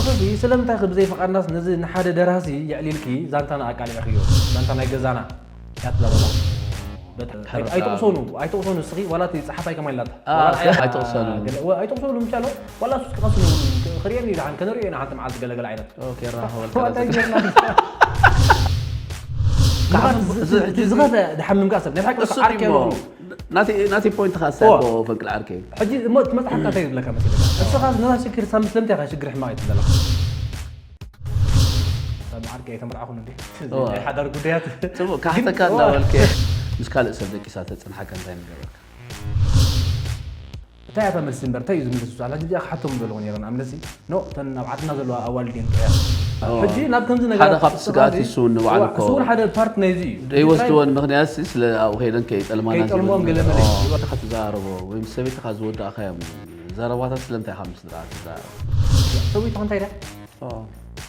እዚ ስለምንታይ ከ ብዘይ ፍቓድናስ ነዚ ንሓደ ደራሲ የዕሊልኪ ዛንታና ኣቃሊዕኽዮ? ዛንታ ናይ ገዛና እያ ትብላ ዘላ። በጣ-፣ ኣይ-፣ ኣይትቕሰኑ፣ ኣይትቕሰኑ። እስኺ ዋላ እቲ ጸሓፋይ ከማይ ኢላታ። አ፣ ዋላ ኣይ-፣ ኣይትቕሰኑ። ገለ-፣ ወ-፣ ኣይትቕሰኑ ምቻሎ፣ ዋላ እሱስ ክቐስኑ፣ ክርእየኒ ደሓን፣ ከነርእዮ ኢና ሓንቲ መዓልቲ ገለ ገለ ዓይነት። ኦኬ፣ ራኸበል ዋላ እንታይ ገርና ከኣ እዚ፣ እዚ፣ ዝኸፈ ድሓምም ከኣ ሰብ፣ ናይ ብሓቂ እሱ ዓርኪ እሞ፣ ኣለዎ። ናቲ፣ ናቲ ፖይንት ከኣ እዋ። ሳይኮ ፈንቅል ዓርከይ። ሕጂ እሞ እቲ መጽሓፍ እንታይ ይብለካ መሲለካ? እስኻ ነዛ ሽግር ሳብ ስለምንታይ ኢኻ ሽግር ሕማቕ ኣይትብለካ? ሳብ ዓርከይ ኣይተመርዓኹን እንዴ? እዋ። ናይ ሓዳር ጉዳያት። ጽቡቕ፣ ካሕተካ ግን፣ እዋ። እንዳበልከ ምስ ካልእ ሰብ ደቂሳ ተጽንሓካ እንታይ ምገበርካ? እንታይ እያ እታ መልሲ እምበር? እንታይ እዩ ዝምልስ? ኣላ ግዜ ክሓቶም ዘለኹ ነይረን። ኣምለሲ፣ ኖ፣ እተን ኣብ ዓድና ዘለዋ ኣዋልድ እየን ጥዑያት። እዋ። ሕጂ ናብ ከምዚ ሓደ ነገራት ካብቲ ስጋኣት እሱ ንባዕሉ እዋ፣ እኮ እሱ እውን ሓደ ፓርት ናይዚ እዩ። ደይወስድወን ምኽንያት ሲ ስለ ኣብኡ ከይደን ከይጠልማና ከይጠልሞም ዝብል ገለ ነገር። መለ። እዋ። እቲ ክትዛረቦ ወይ ምስ ሰበይትኻ ዝወዳእካዮም ዘረባታት ስለምንታይ ኢኻ ምስ ስድራ ትዛረብ? ሰበይትኻ እንታይ ኢላ? እዋ።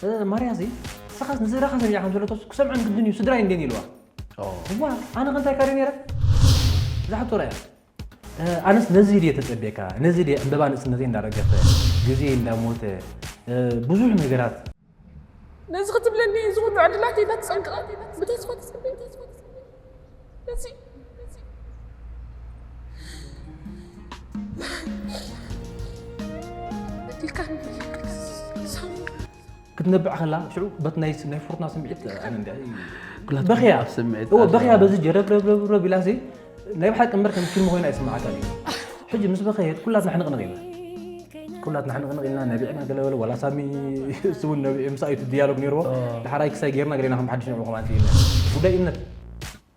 እ፣ ማርያ እዚ፣ ንስኻስ ንስድራኻ ሰሚዕካ ከም ዘለቶስ ክሰምዐን ግድን እዩ፣ ስድራይ እንዴን ኢልዋ። እዋ። እዋ፣ ኣነ ከ እንታይ ካደ ነይረ? እዛ ሕቶ ርኣያ። እ፣ ኣነስ ነዚ ድየ ተጸብየካ? ነዚ ድየ ዕምበባ ንእስነተይ እንዳረገፈ፣ ግዜ እንዳሞተ፣ እ፣ ብዙሕ ነገራት። ነዚ ክትብለኒ እዚ ኩሉ ዕድላት ኢለ ትጸንቀቕ፣ ብተስፋ ትጸብየኒ። ነዚ፣ ነዚ በዲልካኒ። ክትነብዕ ከላ ሽዑ በት ናይ፣ ናይ ፍርቱና ስምዒት ኣነ እንድዒ ኩላት በኽያ። ኣብ ስምዒት እዎ፣ ኣላ። በኽያ በዚ ጀረብ ረብ ረብ ረብ ኢላሲ ናይ ብሓቂ እምበር ከም ፊልም ኮይና ይስምዓካ እዩ። ሕጂ ምስ በኸየት ኩላትና ሕንቕንቕ ኢልና። ኩላትና ሕንቕንቕ ኢልና ነቢዕና ገለ በለ፣ ዋላ ሳሚ እሱ እውን ነቢዑ ምሳእ እዩ እቲ ዲያሎግ ነይርዎ። ኦ። ድሓራይ ክሳይ ጌርና ገሌና ከም ሓድሽ ንዕኡ ከማን ኢልና። ጉዳይ እምነት።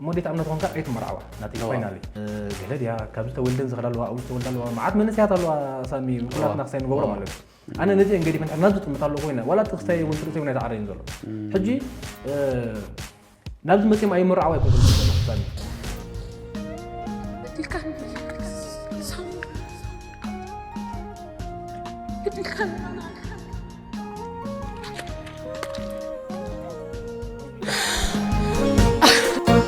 እሞ እንዴት እምነት ኾንካ ኣይትመርዓዋ። ናተይ ኦ። ፋይናሊ። እ፣ ገለ ድያ ካብዚ ተወልደን ዝኸዳ ኣለዋ፣ ኣብዚ ተወልዳ ኣለዋ። መዓት መንእሰያት ኣለዋ ሳሚ፣ ኩላትና ኦ። ክሳይ ንገብሮ ኦ። ማለት እዩ። ኣነ ነዚአን ገዲፈን ናብዚ ጥምት ኣለኹ ኮይነ፣ ዋላ እቲ ክስታይ እውን ትርእሰይ እውን ኣይተዓረየን ዘሎ። እም። ሕጂ፣ እ፣ ናብዚ መጺኦም ኣይመርዓው ኣይኮንኩን ዘሎ፣ ሳሚ። በዲልካኒ። በዲልካኒ።